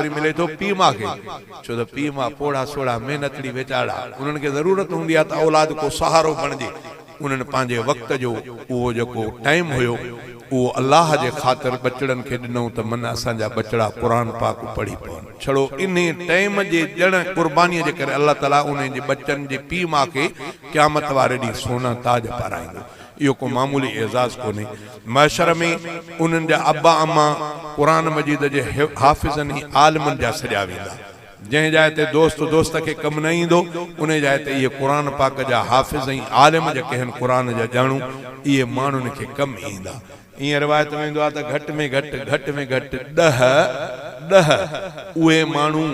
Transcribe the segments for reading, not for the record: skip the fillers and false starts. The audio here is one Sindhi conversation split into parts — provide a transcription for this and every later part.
وري ملي ٿو پيء ماء کي، ڇو ته پيء ماء پوڙها سوڙها محنتڙي ويچارڙا، انهن کي ضرورت هوندي آهي ته اولاد ڪو سهارو بڻجي. انهن پنهنجي وقت جو اهو جيڪو ٽائيم هيو اهو الله جي خاطر ٻچڙن کي ڏنئون ته من اسان جا ٻچڙا قرآن پاڪ پڙهي پون. ڇڙو انهي ٽائيم جي ڄڻ قربانيء جي ڪري الله تعاليٰ انهن جي ٻچن جي پيء ماء کي قيامت واري ڏينهن سونا تاج پارائيندو. اهو ڪو معمولي اعزاز ڪونهي. محشر ۾ انهن جا ابا اما قرآن مجيد جي حافظن ۽ عالمن جا سڏيا ويندا. جنهن جاء تي دوست دوست کي ڪم نه ايندو، انهي جاء تي اهي قرآن پاڪ جا حافظ ۽ عالم جيڪي هن قرآن جا ڄاڻو، اهي ماڻهن کي ڪم ايندا. ائين روايت ۾ ايندو آهي ته گهٽ ۾ گهٽ گهٽ ۾ گهٽ ڏهه، ڏھ، اهي ماڻهو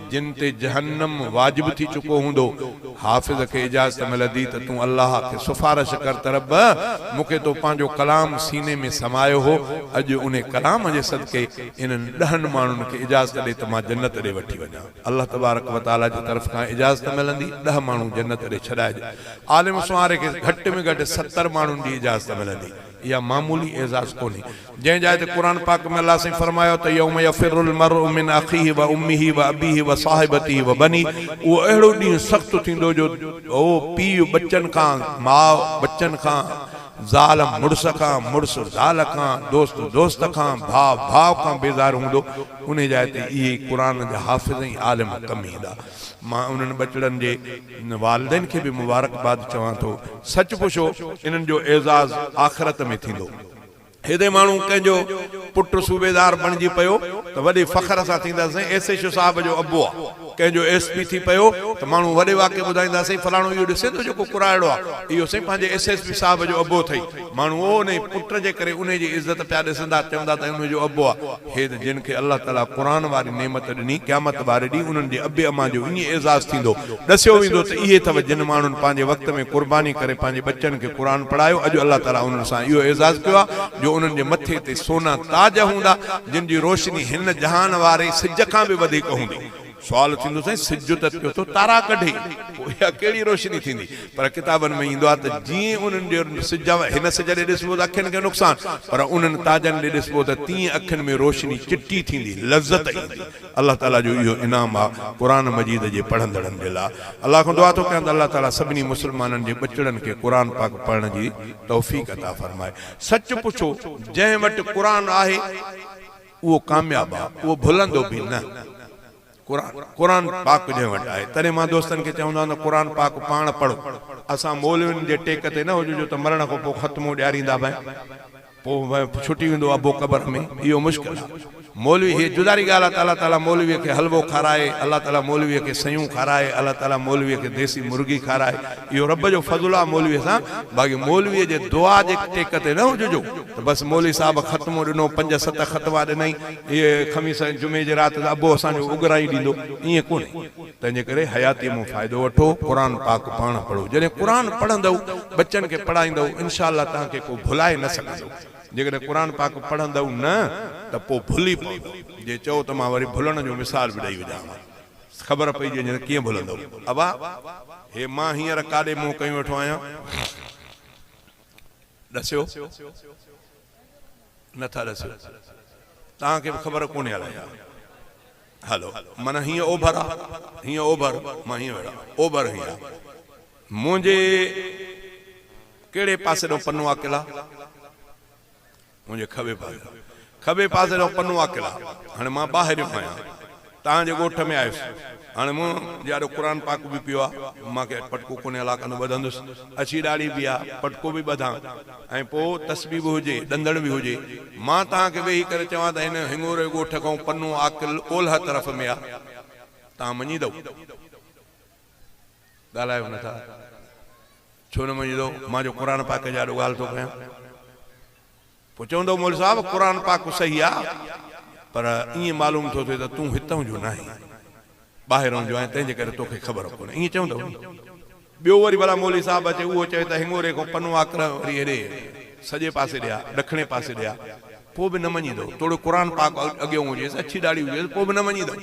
جن تي جهنم واجب ٿي چڪو هوندو، حافظ کي اجازت ملندي ته تون الله کي سفارش ڪر ته رب! مون کي تو پنهنجو ڪلام سيني ۾ سمايو هو، اڄ انهي ڪلام جي صدقي انهن ڏهن ماڻهن کي اجازت ڏي ته مان جنت ڏي وٺي وڃان. الله تبارڪ و تعاليٰ جي طرف کان اجازت ملندي، ڏهه ماڻهو جنت ڏي ڇڏائج. عالم سنواري کي گهٽ ۾ گهٽ 70 ماڻهن جي اجازت ملندي. اها معمولي اعزاز ڪونهي. جنهن جاء تي قرآن پاڪ ۾ الله سائين فرمايو ته يوم يفر المرء من اخيه و امه و ابيه و صاحبته و بنيه اهو اهڙو ڏينهن سخت ٿيندو جو اهو پيء ٻچن کان، ماء ٻچن کان، زال مڙس کان، مڙس زال کان، دوست دوست کان، ڀاء ڀاء کان بيزار هوندو، انهي جاء تي اهي قرآن جا حافظ ۽ عالم ڪم ايندا. مان انهن ٻچڙن جي والدين کي به مبارڪباد چوان ٿو. سچ پڇو انهن جو اعزاز آخرت ۾ ٿيندو. هتي ماڻهو ڪنهن جو پٽ صوبيدار بڻجي پيو ته وڏي فخر سان ٿيندا سائين ايس ايڇ او صاحب جو ابو آ. ڪنهن جو ايس پي ٿي پيو ته ماڻهو وڏي واڪي ٻڌائيندا سائين فلاڻو اهو ڏسين ٿو جيڪو ڪرائڙو آ اهو سائين پنهنجي ايس ايس پي صاحب جو ابو اٿئي. ماڻهو انهي پٽ جي ڪري انهي جي عزت پيا ڏسندا چوندا ته انهي جو ابو آ. هي ته جن کي الله تعاليٰ قرآن واري نعمت ڏني، قيامت واري ڏينهن انهن جي ابي امان جو ائين اعزاز ٿيندو، ڏسيو ويندو ته اهي اٿو جن ماڻهن پنهنجي وقت ۾ قرباني ڪري پنهنجي ٻچن کي قرآن پڙهايو، اڄ الله تعاليٰ انهن سان اهو اعزاز ڪيو آهي جو انهن جي مٿي تي سونا تاج هوندا، جن جي روشني هن جهان واري سج کان به وڌيڪ هوندي. سوال ٿيندو سائين سج ته پيو ٿو تارا ڪڍي پوء اها ڪهڙي روشني ٿيندي؟ پر ڪتابن ۾ ايندو آهي ته جيئن انهن جي سج هن سج ڏي ڏسبو ته اکين کي نقصان پر انهن تاجن ڏي ڏسبو ته تيئن اکين ۾ روشني چٽي ٿيندي لذت ايندي الله تعالي جو اهو انعام آهي قرآن مجيد جي پڙهندڙن جي لاء الله کان دعا ٿو ڪيان ته الله تعالي سڀني مسلمانن جي ٻچڙن کي قرآن پاڪ پڙهڻ جي توفيق عطا فرمائي سچ پڇو جنهن وٽ قرآن آهي اهو ڪامياب آ، اهو ڀلندو به نه. قرآن، قرآن پاڪ جنهن وٽ آهي. تڏهن مان دوستن کي چوندو آهيان ته قرآن پاڪ پاڻ پڙهو. اسان مولوين جي ٽيڪ تي نه هجو جو ته مرڻ کان پوء ختمو ڏياريندا به پوء ڇٽي ويندو ابو قبر ۾، اهو مشڪل آ. مولوي، هيء جداري ڳالهه آ ته الله تعاليٰ مولويء کي حلوو کارائي، الله تعاليٰ مولويء کي سيون کارائي، الله تعاليٰ مولويء کي ديسي مرغي کارائي. اهو رب جو فضل آ مولويء سان، باقي مولويء جي دعا جي ٽيڪ تي نه هججو ته بس مولوي صاحب ختمو ڏنو، پنج ست ختما ڏنائين، اهي خميس ۽ جمعي جي رات ته ابو اسان جو اڳرائي ڏيندو، ائين ڪونهي. تنهنجي ڪري حياتيء مان فائدو وٺو، قرآن پاڪ پاڻ پڙهو. جڏهن قرآن پڙهندؤ، ٻچن کي پڙهائيندؤ، انشاء الله توهان کي ڪو ڀلائي نه سگهندو. جيڪڏهن قرآن پاڪ پڙهندؤ نه ته پوء ڀلي پوندؤ. جي چئو ته مان وري ڀلڻ جو مثال به ڏئي وجهانو. خبر پئجي وڃي ته ڪيئن ڀلندؤ. ابا! هي مان هينئر ڪاڏي منهن ڪيون ويٺو آهيان؟ ڏسيو؟ نه ٿا ڏسيو. توهان کي به خبر ڪونهي الائي ڇا. هلو، معنيٰ هينئن اوڀر آ، هينئن اوڀر، مان هينئن ويٺو آهيان، اوڀر هينئن آ. منهنجي ڪهڙي پاسي ڏانهن پنو عاقل آ؟ منهنجي کٻي پاسي ڏانهن. کٻي پاسي ڏانهن پنو عاقل آ. هاڻي مان ٻاهريون آهيان. توهان جي ڳوٺ ۾ آيس. هاڻي مون جي آڏو قرآن پاڪ به پيو آ. مان کي پٽڪو ڪونهي الله ڪندو ٻڌندس. اڇي ڏاڙهي به آ، پٽڪو به ٻڌان ۽ پوء تسبيح به هجي، ڏندڻ به هجي. مان توهان کي ويهي ڪري چوان ته هن هڱوري ڳوٺ کان پنو عاقل اولهه طرف ۾ آ. توهان مڃيندؤ؟ ڳالهايو نه ٿا. ڇو نه مڃيندؤ؟ مان جو قرآن پاڪ جي آڏو ڳالهه ٿو ڪيان. پوء چوندؤ مولوي صاحب قرآن پاڪ صحيح آ پر ائين معلوم ٿو ٿئي ته تون هتئون جو ناهين ٻاهرئون جو آهين تنهن جي ڪري توکي خبر ڪونهي. ائين چوندؤ ني. ٻيو وري ڀلا مولوي صاحب اچي اهو چوي ته هڱوري کان پنو آڪر وري هيڏي سڄي پاسي ڏي آ ڏکڻي پاسي ڏي آ. پوء به نه مڃيندؤ. توڙي قرآن پاڪ اڳيئون هجيس، اڇي ڏاڙهي هجيس، پوء به نه مڃيندؤ.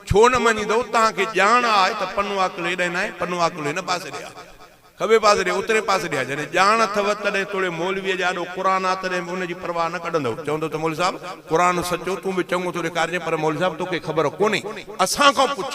ڇو نه مڃيندؤ؟ توهان کي ڄاڻ آهي ته پنو عاقل هيڏانهن ناهي، پنو عاقل هن پاسي ڏي آهي. کٻي پاسي ڏي، اترين پاسي ڏي آ. جڏهن ڄاڻ اٿو تڏهن توڙي مولويء جي آڏو قرآن آ تڏهن به ان جي پرواهه نه ڪڍندؤ. چوندؤ ته مولوي صاحب! قرآن سچو، تون به چڱو ٿو ڏيکارجين پر مولوي صاحب توکي خبر ڪونهي. اسان کان پڇ.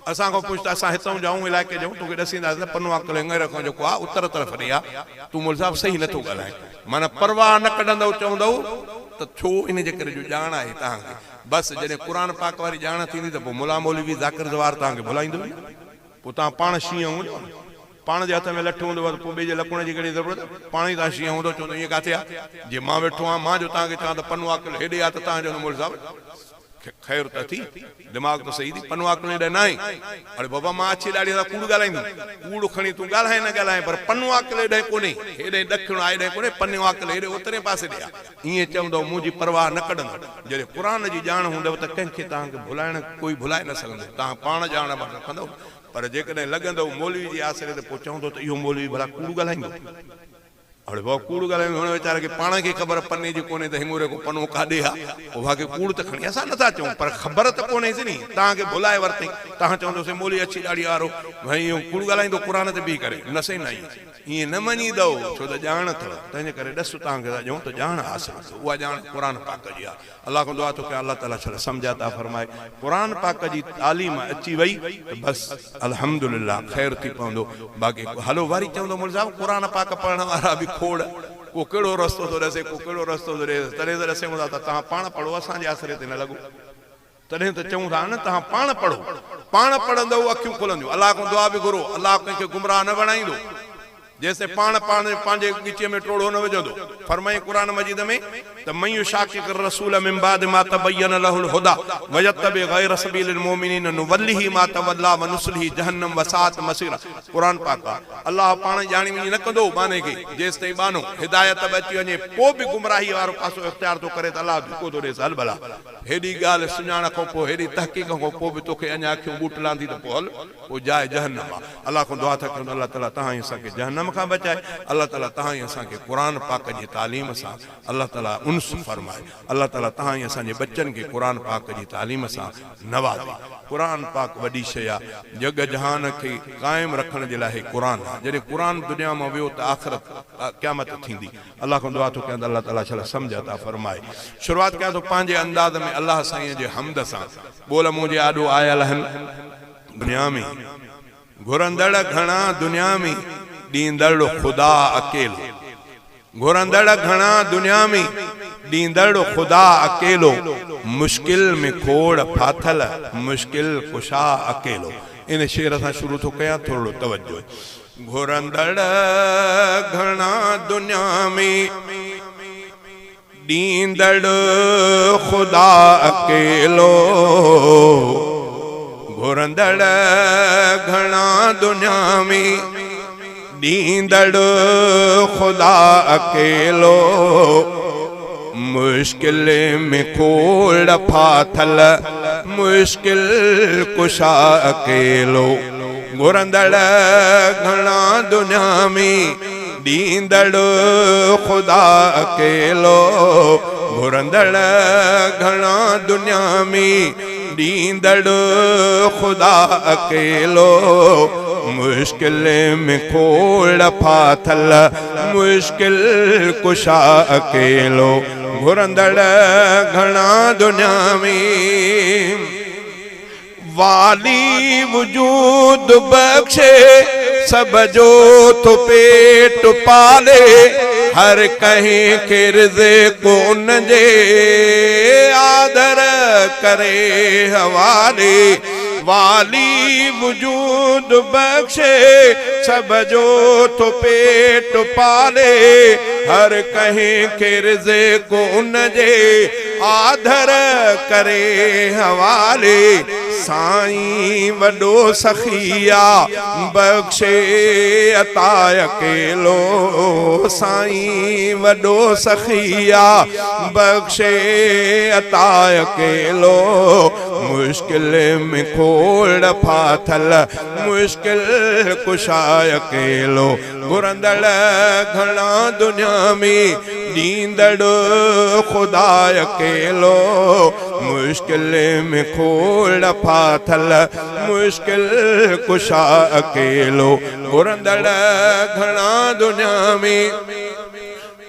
اسان کان پڇ ته اسان هتئون جا آهيون علائقي جا آهيون توکي ڏسينداسين ته پنو عاقل هڱير کان جيڪو آ اتر طرف ڏي آ. تون مولوي صاحب صحيح نه ٿو ڳالهائين. معنيٰ پرواهه نه ڪڍندؤ چوندؤ ته ڇو ان جي ڪري جو ڄاڻ آهي توهان کي. بس جڏهن قرآن پاڪ واري ڄاڻ ٿيندي ته پوء ملا مولوي ذاڪر زوار توهان کي ڀلائيندو ئي نه. پوء توهان پاڻ شينهن هوندؤ نه. پاڻ جي هٿ ۾ لٺ هوندو ته پوء ٻئي جي لڪڻ جي ڪهڙي ضرورت؟ پاڻ ئي توهان شينهن هوندؤ، چوندؤ ائين ڪاٿي آ؟ جي مان ويٺو آهيان، مان جو توهان کي چوان ته پنو عاقل هيڏي آ ته توهان چوندؤ مولوي صاحب خير ته اٿي، دماغ ته صحيح ٿي، پنو عاقل هيڏي ناهي. اڙي بابا مان اڇي ڏاڙهيء سان ڪوڙ ڳالهائيندم؟ ڪوڙ کڻي تون ڳالهائين نه ڳالهائين پر پنو عاقل هيڏانهن ڪونهي، هيڏانهن ڏکڻ آ هيڏانهن ڪونهي، پنو عاقل هيڏي اترئين پاسي ڏي آ. ائين چوندؤ منهنجي پرواهه نه ڪڍندؤ. جڏهن قرآن جي ڄاڻ هوندؤ ته ڪنهن کي توهان کي ڀلائڻ ڪوئي ڀلائي نه سگهندو. توهان پاڻ ڄاڻ رکندؤ. پر جيڪڏهن لڳندؤ مولوي جي آسري تي پوء چوندو ته اهو مولوي ڀلا ڪوڙ ڳالهائيندو. اڙي بابا ڪوڙ ڳالهائيندو هن ويچاري کي پاڻ کي خبر پني جي ڪونهي ته هڱوري ڪو پنو ڪاڏي آ. پوء باقي ڪوڙ ته کڻي اسان نٿا چئون پر خبر ته ڪونهيس ني. توهان کي ڀلائي ورتئين. توهان چوندو سائين مولوي اڇي ڏاڙهي وارو ڀائي اهو ڪوڙ ڳالهائيندو قرآن تي بيهي ڪري. نه سائين نه ائين. ائين نه مڃيندؤ، ڇو ته ڄاڻ اٿو، تنهنجي ڪري ڏس توهان کي ٿا ڏيون ته ڄاڻ حاصل ڪيو، اها ڄاڻ قرآن پاڪ جي آهي. الله کان دعا ٿو ڪيان الله تعالي شل سمجهه عطا فرمائي. قرآن پاڪ جي تعليم اچي وئي ته بس الحمدلله خير ٿي پوندو، باقي هلو وري چوندو مولوي صاحب قرآن پاڪ پڙهڻ وارا به کوڙ، ڪو ڪهڙو رستو ٿو ڏسي ڪو ڪهڙو رستو ٿو ڏئي، تڏهن ته ڏسيون ٿا ته توهان پاڻ پڙهو اسان جي آسري تي نه لڳو. تڏهن ته چئون ٿا نه توهان پاڻ پڙهو، پاڻ پڙهندؤ اکيون کلنديون، الله کان دعا به گهرو، الله ڪنهن کي گمراهه نه بڻائيندو، جيستائين پاڻ پاڻ پنهنجي ڳچيء ۾ ٽوڙهو نه وجهندو. فرمائين قرآن مجيد ۾ ته من يشاقق الرسول من بعد ما تبين له الهدي ويتبع غير سبيل المؤمنين نوله ما تولي ونصله جهنم وساءت مصيرا قرآن پاڪ آ الله پاڻ ڄاڻي وڃي نه ڪندو ٻانهي کي جيستائين ٻانهو هدايت به اچي وڃي پوء به گمراهيء وارو پاسو اختيار ٿو ڪري ته الله ڌڪو ٿو ڏيس هل ڀلا هيڏي ڳالهه سڃاڻ کان پوء، هيڏي تحقيق کان پوء به توکي اڃا اکيون ٻوٽ لاندي ته پوء هل، پوء جاء جهنم آ. الله کان دعا ٿا ڪريون ته الله تعالي توهان ۽ اسان کي جهنم کان بچائي. الله تعالي توهان ۽ اسان کي قرآن پاڪ جي تعليم سان الله تعالي انس فرمائي. الله تعالي توهان ۽ اسان جي ٻچن کي قرآن پاڪ جي تعليم سان نوازي. قرآن پاڪ وڏي شيء آ. جڳ جهان کي قائم رکڻ جي لاء هي قرآن آ. جڏهن قرآن دنيا مان ويو ته آخرت، قيامت ٿيندي. الله کان دعا ٿو ڪيان ته الله تعالي شل سمجهه عطا فرمائي. شروعات ڪيان ٿو پنهنجي انداز ۾ الله سائين جي حمد سان. ٻول منهنجي آڏو آيل هن دنيا ۾. گهرندڙ گهڻا دنيا ۾، ڏيندڙ خدا اڪيلو. گهرندڙ گهڻا دنيا ۾، ڏيندڙ خدا اڪيلو. مشڪل ۾ کوڙ ڦاٿل، مشڪل ڪشا اڪيلو. ان شعر سان شروع ٿو ڪيان ٿورڙو توجه. گهرندڙ گهڻا دنيا ۾، ڏيندڙ خدا اڪيلو. گهرندڙ گهڻا دنيا ۾، ڏيندڙ خدا اڪيلو. مشڪل ۾ کوڙ ڦاٿل، مشڪل ڪشا اڪيلو. گهرندڙ گهڻا دنيا ۾، ڏيندڙ خدا اڪيلو. گهرندڙ گهڻا دنيا ۾، ڏيندڙ خدا اڪيلو. مشڪل ۾ کوڙ ڦاٿل، مشڪل ڪشا اڪيلو. گهرندڙ گهڻا دنيا ۾. والي وجود بخشي، سڀ جو ٿو پيٽ پالي، هر ڪنهن کي رزق ان جي آڌر ڪري حوالي. والي وجود بخشي، سڀ جو ٿو پيٽ پالي، هر ڪنهن کي رزق ان جي آڌر ڪري حوالي. سائين وڏو سخي آ، بخشي عطا اڪيلو. سائين وڏو سخي آ، بخشي عطا اڪيلو. مشڪل ۾ کوڙ ڦاٿل، مشڪل ڪشا اڪيلو. گهرندڙ گهڻا دنيا ۾، ڏيندڙ خدا اڪيلو. مشڪل ۾ کوڙ ڦاٿل، مشڪل ڪشا اڪيلو، گهرندڙ گهڻا دنيا ۾.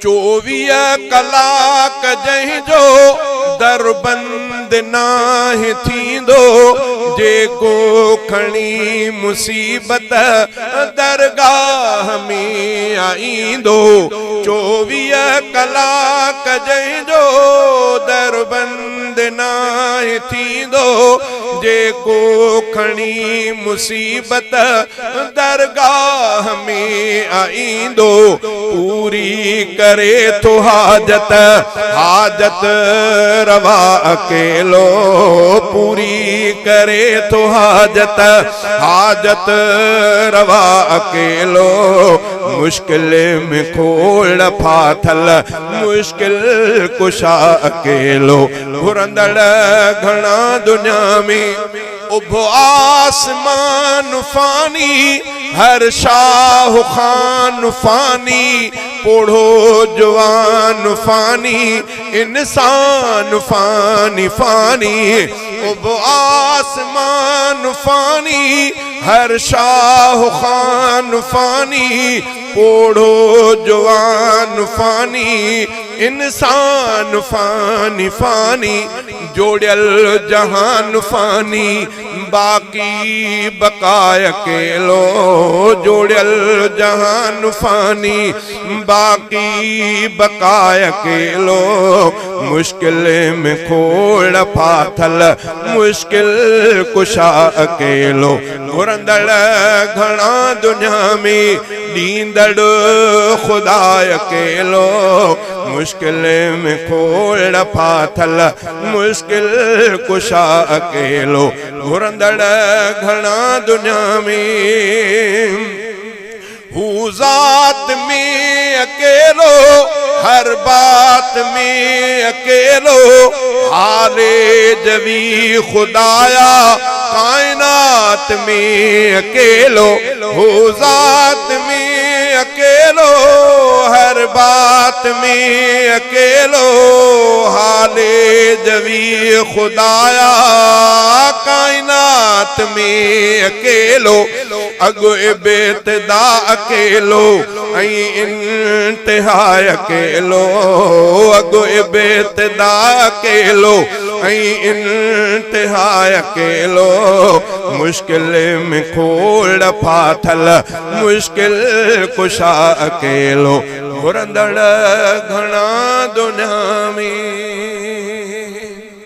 24 ڪلاڪ جنهن جو در بند ناهي ٿيندو، جيڪو کڻي مصيبت درگاهه ۾ آئيندو. 24 ڪلاڪ جنهن جو در بند ناهي ٿيندو، جيڪو کڻي مصيبت درگاهه ۾ آئيندو. پوري ڪري ٿو حاجت، حاجت روا اڪيلو. پوري ڪري ٿو حاجت، حاجت روا اڪيلو. مشڪل ۾ کوڙ ڦاٿل، مشڪل ڪشا اڪيلو، گهرندڙ گهڻا دنيا ۾. اڀ آسمان فاني، هر شاهه خان فاني، پوڙهو جوان فاني، انسان فاني فاني. اڀ آسمان فاني، هر شاهه خان فاني، پوڙهو جوان فاني، انسان فاني فاني. جوڙيل جهان فاني، باقي بقا اڪيلو. جوڙيل جهان فاني، باقي بقا اڪيلو. مشڪل ۾ کوڙ ڦاٿل، مشڪل ڪشا اڪيلو، گهرندڙ گهڻا دنيا ۾، ڏيندڙ خدا اڪيلو. مشڪل ۾ کوڙ ڦاٿل، مشڪل ڪشا اڪيلو، گهرندڙ گهڻا دنيا ۾. هو ذات ۾ اڪيلو، هر بات ۾ اڪيلو، حال جوي خدايا، ڪائنات ۾ اڪيلو. هو ذات ۾ اڪيلو، هر بات ۾ اڪيلو، حال جوي خدايا، ڪائنات ۾ اڪيلو. اڳ ابتدا اڪيلو ۽ انتها اڪيلو. اڳ ابتدا اڪيلو ۽ انتها اڪيلو. مشڪل ۾ کوڙ ڦاٿل، مشڪل ڪشا اڪيلو، گهرندڙ گهڻا دنيا ۾.